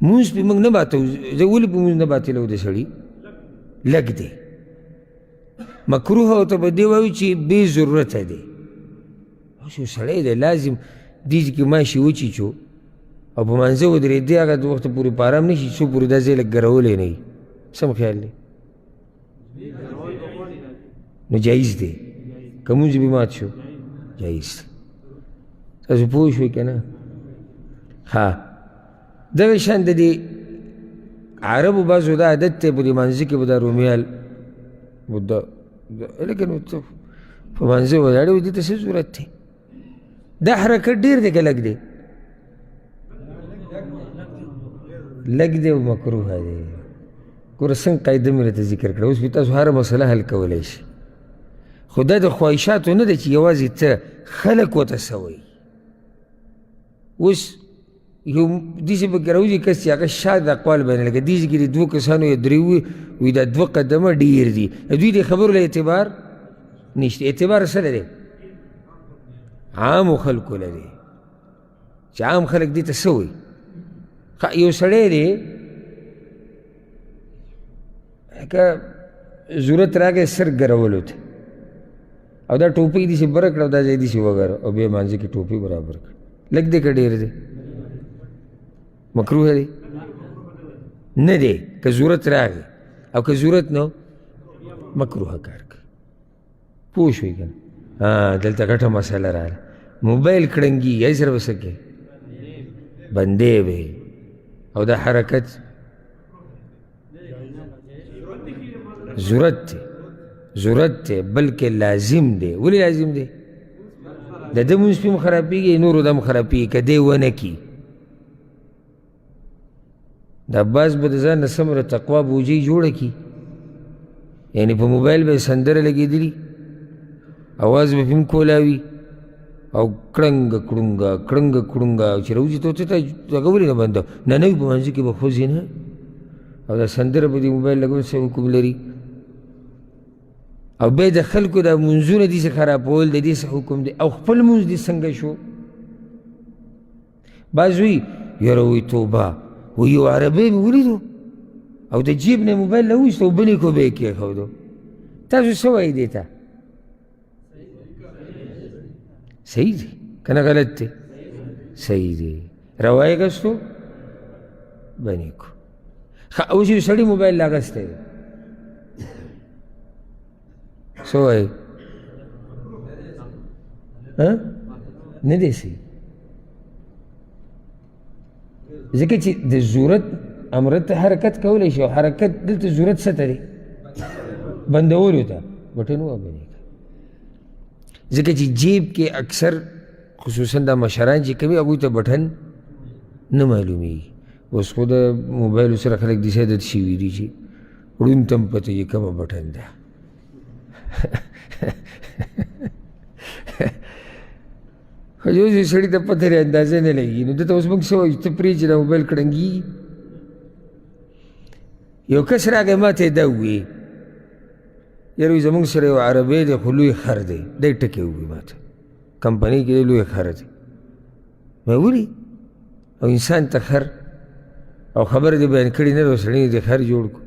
مونځ پې موږ نه ماتوو. زه ولې په مونځ نه باطلوو؟ د سړي لږ دی. مکروه ورته به دې وایو چې بې ضرورته دی. اوس یو سړی دی، لازم دې کې ماشي وچیچو او په مانځه ودرېدی، هغه د وخته پورې په ارام نه شي څو پورې دا ځای لږ ګرولی نه وي. سم خیال دی؟ نو جایز دی. که مونځ به مات شو جایز دی. تاسو پوه شوئ که نه؟ ها، دغه شان د دې عربو بعضو دا عادت دی، په دې مانځه کې به دا رومیال دا لکه نو ته په مانځه ولاړ وي، دې ته څه ضرورت دی؟ دا حرکت ډېر دی که لږ دی؟ لږ دی او مکروه دی. ګوره څنګه قاعده مې راته ذکر کړه، اوس به تاسو هره مسله حل کولی شئ. خو دا د خواهشاتو نه ده چې یوازې ته خلک ورته څه وایي. اوس یو داسې پکې راوځي کس چې هغه شاذ اقوال بیانوي، لکه دې ځای کې د دوو کسانو یا درېو وي، وایي دا دوه قدمه ډېر دي. د دوی د خبرو له اعتبار نشته. اعتبار څه دی؟ عامو خلکو له دی چې عام خلک دې ته څه وایي. یو سړی دی لکه ضرورت راغی سر ګرولو ته، او دا ټوپۍ داسې بره کړه او دا ځای داسې وګره او بیا مانځه کې ټوپۍ برابر کړه. لږ دی که ډېر دی؟ مکروه دی؟ نه دی. که ضرورت راغی او که ضرورت نه، مکروه کار کوي. پوه شوئ که نه؟ دلته غټه مسله راغله. موبایل کړنګي یې سره به څه کوې؟ بندې به. او دا حرکت ضرورت دی، ضرورت دی، بلکې لازم دی. ولې لازم دی؟ د ده مونځ پې هم خرابېږي، نورو د هم خرابېږي که دی ونه کړي. دا بعض به د ځان نه څومره تقوا بوجۍ جوړه کړي، یعنې په موبایل به یې سندره لګېدلي، اواز به پې هم کولاوي او کړنګه کړونګه کړنګه کړونګه چې راوځي ته ته هغه ولې نه بنده؟ نه نه، په منځ کې به ښځې نه، او دا سندره په دې موبایل لګول څه حکم لري؟ او بیا د خلکو دا مونځونه داسې خرابول د دې څه حکم دی؟ او خپل مونځ دې څنګه شو؟ بعض وایي یاره وایي توبه، وایي یو عربی مې ولیدو او د جیب نه موبایل راوویست او بلې کو به یې کېښودو. تاسو څه وایئ دې ته؟ صحیح دی که نه غلط دی؟ صحیح دی. روایې غستو بنې کو. ښه، اوس یو سړي موبایل راغستی دی، څه وایي؟ نه دی صحیح، ځکه چې د ضرورت امرت حرکت کولی شي، او حرکت دلته ضرورت څه ته دی؟ بندولو ته، بټن وبنې. ځکه چې جیب کې اکثر خصوصا دا مشران چې کوي هغوی ته بټن نه معلومیږي. اوس خو د موبایل سره خلک داسې عادت شوي دي چې ړوند ته هم پته چې کومه بټن ده. خو یو ځای سړي ته پته لري اندازه نه لګي. نو ده ته اوس موږ څه وایو؟ ته پرېږدي چې دا موبایل کړنګېږي. یو کس راغی ما ته یې دا وویل، یاره وایي زموږ سره یو عربی دی خو لوی خر دی. دی ټکی وویل ما ته، کمپنۍ کې دی لوی خر دی. ما ولي؟ او انسان ته خر او خبره دې بیان کړې نه ده، سړي دې خر جوړ کړو.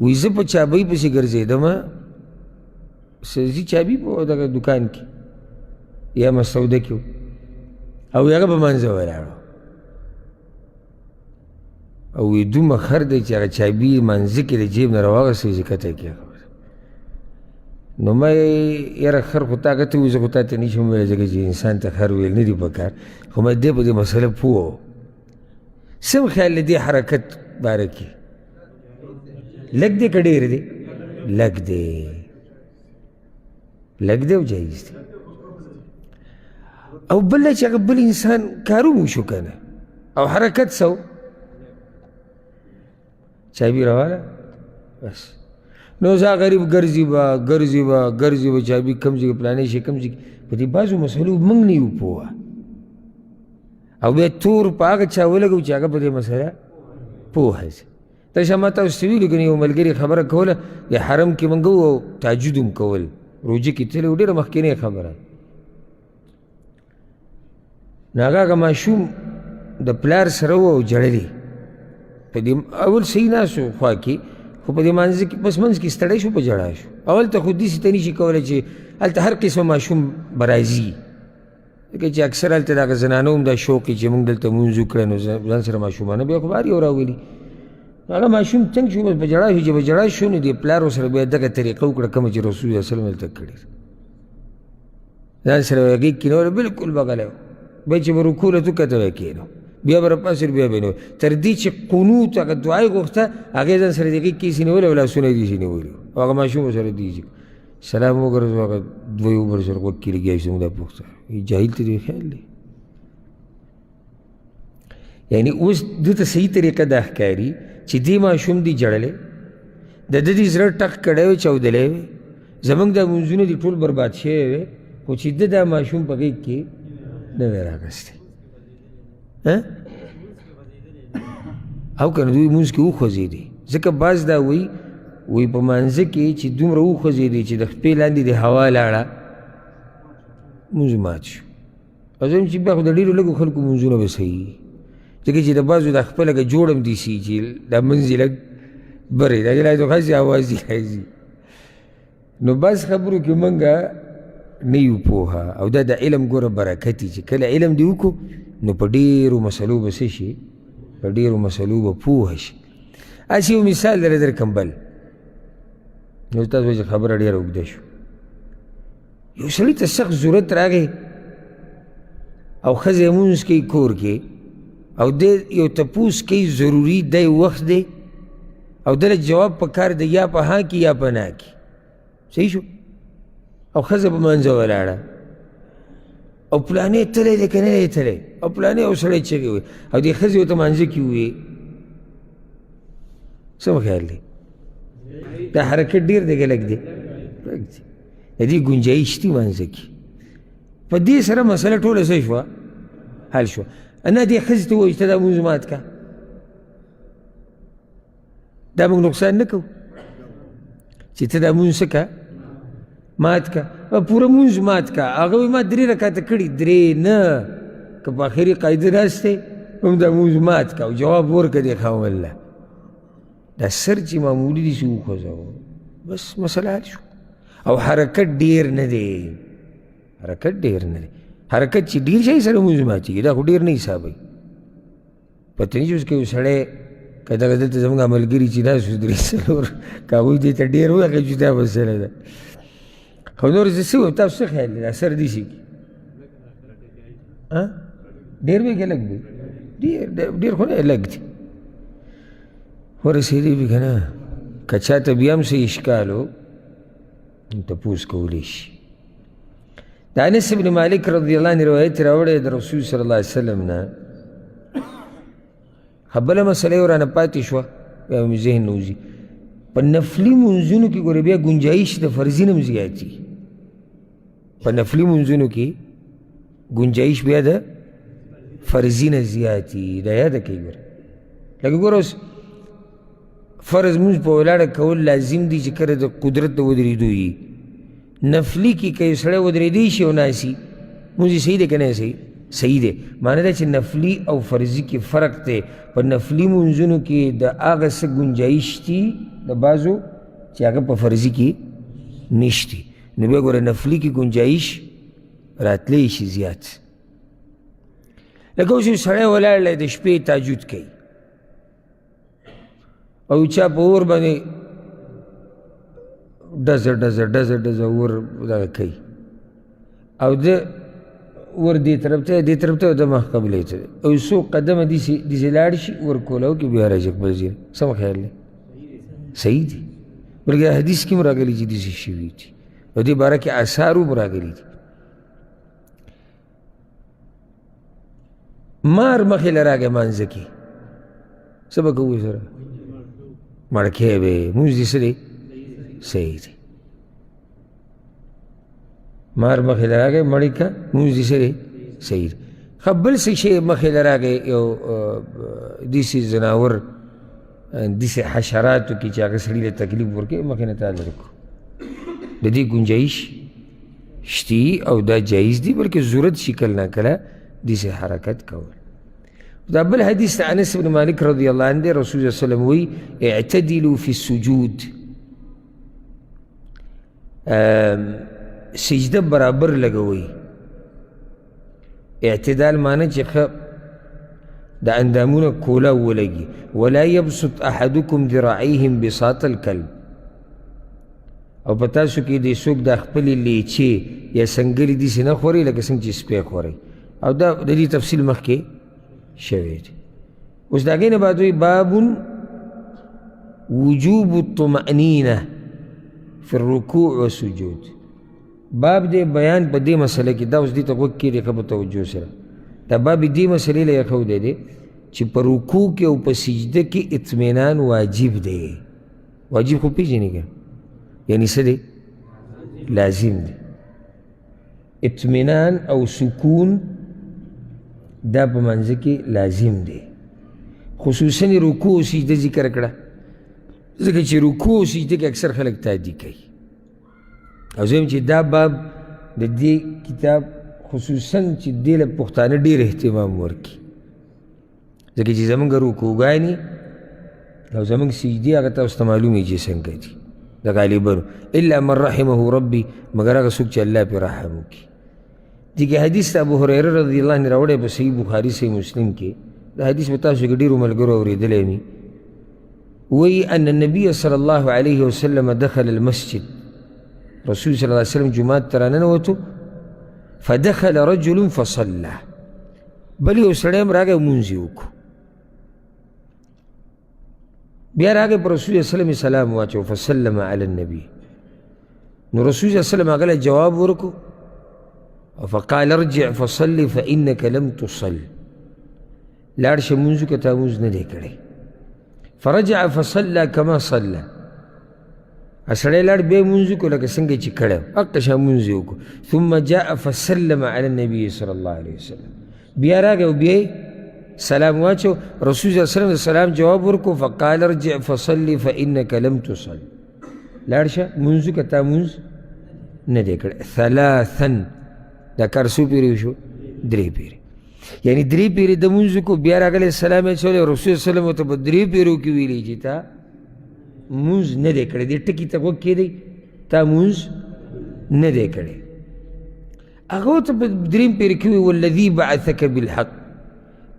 وایي زه په چابۍ پسې ګرځېدم، سبزي چابي په دغه دوکان کې یا مسوده کې، او هغه په منځه ولاړو، او وایي دومره خر دی چې هغه چابي منځه کې د جیب نه راواخیسته چې کته یې کېښوده. نو ما یې یاره خر خو تا هغه ته وویل، زه خو تا ته نه شم ویلی ځکه چې انسان ته خر ویل نه دي په کار، خو ما دې په دې مسله پوه و. سم خیال له دې حرکت باره کې لږ دی که ډېر دی؟ لږ دی، لږ دی او جایز دی. او بل چې هغه بل انسان کارو وشو که نه، او حرکت څه و؟ چابي راواله بس. نو ځا غریب ګرځي به ګرځي به ګرځي به، چابي کم ځای کې پلانې شي کم ځای کې. په دې بعضو مسلو موږ نه یو پوه، او بیا تور په هغه چا ولګو چې هغه په دې مسله پوه شي. تاسو ما تاسو ته ویلي که نه، یو ملګري خبره کوله، د حرم کې موږ وو او تهجد هم کول، روژه کې تللی و، ډېره مخکینۍ خبره. نو هغه هغه ماشوم د پلار سره و او ژړلې. په دې اول صحیح ناست و خوا کې، خو په دې مانځه کې بس منځ کې ستړی شو، په ژړا شو. اول ته خو داسې ته نشي کولی چې هلته هر قسمه ماشوم به راځي، ځکه چې اکثر هلته دغه زنانو هم دا شوق چې موږ دلته مونځ وکړی نو ځان سره ماشومانه بیا خو به هر یو راولي. هغه ماشوم تنګ شو، بس په ژړا شو. چې په ژړا شو نو دې پلار ورسره بیا دغه طریقه وکړه کومه چې رسول الله صلی الله علیه وسلم دلته کړې. ځان سره به یې غېږ کې نیولی، بالکل به غلی و، بیا چې به رکوع له وکتل به یې کښېنو، بیا به راپاڅېد، بیا به یې نیولی، تر دې چې قنوت هغه دعا یې غوښته، هغې ځان سره د غېږ کې یې نیولی او لاسونه یې داسې نیولي وو، او هغه ماشوم ورسره داسې سلام وګرځو، هغه دوی ورسره غوږ کې لګیا شي. زموږ دا پوښتنه جاهل ته دې خیال دی. یعنی اوس ده ته صحیح طریقه دا ښکاري چې دې ماشوم دې ژړلی، د ده دې زړه ټق کړی وی، چاودلی وی، زموږ دا مونځونه دې ټول برباد شوی وی، خو چې ده دا ماشوم په غېږ کې نه وی راغستی. او که نه دوی مونځ کې وخوځېدې، ځکه بعض دا وایي، وایي په مانځه کې چې دومره وخوځېدې چې د خپې لاندې د هوا لاړه، مونځ مات شو. او زه چې بیا خو د ډېرو لږو خلکو مونځونه به صحیح، ځکه چې د بعضو دا خپله که جوړ هم دي سي چې دا منځ یې لږ برې دی، هغې لا خاصې اواز یې راځي. نو بعض خبرو کې موږ نه یو پوهه، او دا د علم ګوره برکت دی چې کله علم دې وکړو نو په ډېرو مسلو به څه شي، په ډېرو مسلو به پوهه شي. هسې یو مثال درته درکړم بل، نو تاسو چې خبره ډېره اوږده شو. یو سړي ته سخت ضرورت راغی او ښځه یې مونځ کوي کور کې، او دی یو تپوس کوي، ضروري دی وخت دی، او ده له جواب په کار دی، یا په ها کې یا په نا کې. صحیح شو. او ښځه په منځه ولاړه، او پلانې تللی دی که نه دی تللی، او پلانې او سړی چغې وهي، او دې ښځې ورته مانځه کې ووایي. څه خیال دی؟ دا حرکت ډېر دی که لږ دی؟ لږ دی. د دې ګنجایش دي مانځه کې. په دې سره مسله ټوله څه شوه؟ حل شوه. نه دې ښځې ته ووایي چې ته دا مونځ مات کړه، دا موږ نقصان نه کوو چې ته دا مونځ څه کړه، مات کړه، پوره مونځ مات کړه. هغه وایي ما درې رکعته کړي، درې نه، که په اخري قاعده ناست دی هم دا مونځ مات کړه او جواب ورکړه دې خاوند له. دا سر چې معمولي دي چې وخوځوه بس مسله حل شو. او حرکت ډېر نه دی، حرکت ډېر نه دی. حرکت چې ډېر شي سره مونځ ماتېږي، دا خو ډېر نه حسابوي. پته نه چې اوس که یو سړی که دغه دلته زموږ ملګري چې ناست وو درې څلور، که هغوی دې ته ډېر ووایي هغه جدا مسله ده. خو نور زه څه ووایم، تاسو څه خیال دی؟ دا سر دې شي ډېر وي که لږ وي؟ ډېر ډېر خو نه، لږ دی. ورسېدې وي که نه؟ که چا ته بیا هم څه اشکال و تپوس کولی شي. د انس بن مالک رضی الله عنه روایت راوړی د رسول صلی الله علیه وسلم نه. بله مسله یې رانه پاتې شوه، بیا مې ذهن نه وځي. په نفلي مونځونو کې ګورې بیا ګنجایش د فرضي نه هم زیاتېږي. په نفلي مونځونو کې ګنجایش بیا د فرضي نه زیاتېږي، دا یاده کړئ. ګوره لکه ګوره اوس فرض مونځ په ولاړه کول لازم دی چې کله د قدرت د ودرېدو وي. نفلي کې که یو سړی ودرېدی شي او ناسي، مونځ یې صحیح دی که نه صحیح؟ صحیح دی. معنی دا چې نفلي او فرضي کې فرق دی. په نفلي مونځونو کې د هغه څه ګنجایش دي د بعضو چې هغه په فرضي کې نشتي. نو بیا ګوره نفلي کې ګنجایش راتلی شي زیات. لکه اوس یو سړی ولاړ دی د شپې تهجد کوي، او چا په اور باندې ډزه ډزه ډزه ډزه اور دغه کوي، او ده ور دې طرف ته دې طرف ته د مخ قبلې ته، او څو قدمه داسې داسې لاړ شي ور کولاو کې بیا راځي خپل ځای. سم خیال دی؟ صحیح دی. بلکې حدیث کې هم راغلي چې داسې شوي دي، او دې باره کې آثار هم راغلي دي. مار مخې له راغی مانځه کې، څه به کوو سره؟ مړ کړی به یې. مونځ دې څه دی؟ صحیح دی. مار مخې له راغی مړ یې کړه، مونځ دې څه دی؟ صحیح دی. ښه بل څه شی مخې له راغی، یو داسې ځناور، داسې حشراتو کې چې هغه سړي له تکلیف ورکوي، مخې نه تا لرې کړو. د دې ګنجایش شتي او دا جایز دی، بلکې ضرورت شي کله نا کله داسې حرکت کول. دا بل حدیث د انس بن مالک رضی الله عنه دی، رسول الله صلی الله علیه وسلم وایي اعتدلوا فی السجود، سجده برابر لګوئ. اعتدال معنی چې ښه د اندامونه کولا ولګي. ولا یبسط احدکم ذراعیه انبساط الکلب، او په تاسو کې دې څوک دا خپلې لیچې یا سنګلې داسې نه خوري لکه څنګه چې سپی خوري. او دا د دې تفصیل مخکې شوی دی. اوس د هغې نه بعد وایي باب وجوب الطمأنینة فی الرکوع والسجود. باب دې بیان په دې مسله کې، دا اوس دې ته غوږ کښېږدئ ښه په توجه سره. دا باب دې مسلې له ایښودی دی چې په رکوع کې او په سجده کې اطمینان واجب دی. واجب خو پېژنې که یعنی څه دی؟ لازم دی. اطمینان او سکون دا په منځ کې لازم دی، خصوصا رکوع او سجده ذکر کړه، ځکه چې رکوع او سجده کې اکثر خلک تعدي کوي. او زه چې دا باب د دې کتاب خصوصا چې دې له پښتانه ډېر اهتمام ورکړي، ځکه چې زمونږ رکوګانې او زمونږ سجدې هغه تاسو ته معلومې چې څنګه دي د غالباً، الا من رحمه ربي، مګر هغه څوک چې الله پرې رحم وکړي. دې کې حدیث د ابو هریره رضی الله عنه راوړی په صحیح بخاري صحیح مسلم کې. دا حدیث به تاسو کې ډېرو ملګرو اورېدلی وي. وایي ان النبي صلی الله علیه وسلم دخل المسجد، رسول صلی الله علیه وسلم جومات ته راننوتو، فدخل رجل فصلى، بل یو سړی هم راغی لمونځ یې وکړو. بیا راغی پر رسول الله صلی الله علیه وسلم سلام واچو، فسلم علی النبي. نو رسول الله صلی الله علیه وسلم هغه له جواب ورکړو، فقال ارجع فصلي فإنك لم تصل، لاړ شه لمونځ وکړه، تا لمونځ نه دی کړی. فرجع فصلى كما صلى، سړی لاړ بیا یې لمونځ وکړو لکه څنګه چې کړی، هقه شان لمونځ یې وکړو. ثم جاء فسلم على النبي صلی الله علیه وسلم، بیا راغی او بیا سلام واچو، رسول صلی الله علیه وسلم د سلام جواب ورکړو، فقال ارجع فصلي فإنك لم تصل، لاړ شه لمونځ وکړه، تا لمونځ نه دی کړی. ثلاثا، دا کار څو پېرې وشو؟ درې پېرې. یعنی درې پېرې د لمونځ وکړو، بیا راغلی سلام یې اچولی، رسول صلی الله علیه وسلم ورته په درې پېرو کې ویلي چې تا لمونځ نه دی کړی. دې ټکي ته غوږ کښېږدئ، تا لمونځ نه دی کړی. هغه ورته په دریم پېر کې وویل والذي بعثک بالحق،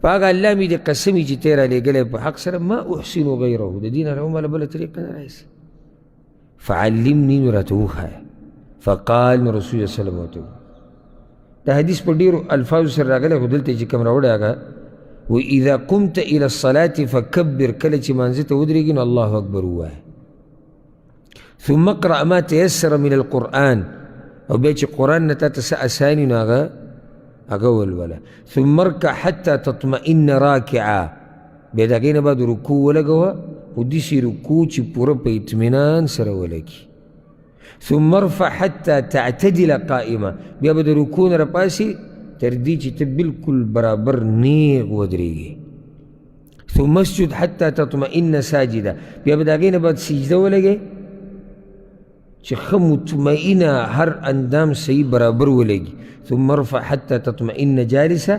په هغه الله مې دې قسم وي چې ته یې رالیږلی په حق سره، ما احسن غیره، د دې نه علاوه ماله بله طریقه نه راځي. فعلمني، نو راته وښایه. فقال، نو رسول الله صلی الله علیه وسلم ورته وویل، دا حدیث په ډېرو الفاظو سره راغلی، خو دلته چې کوم راوړی هغه وایي اذا قمت الى الصلاة فکبر، کله چې مانځه ته ودرېږي نو الله اکبر ووایه. ثم اقرأ ما تيسر من القرآن، او بیا چې قرآن نه تا ته څه اساني نو هغه ولوله. ثم ارکع حتی تطمئن راکعا، بیا د هغې نه بعد رکوع ولګوه، خو داسې رکوع چې پوره په اطمینان سره ولګي. ثم ارفع حتی تعتدل قائمه، بیا به د رکوع نه راپاسې تر دې چې ته بالکل برابر نیغ ودرېږې. ثم اسجد حتی تطمئن ساجده، بیا به د هغې نه بعد سجده ولګې چې ښه مطمئنه هر اندام صحیح برابر ولګي. ثم ارفع حتی تطمئن جالسه،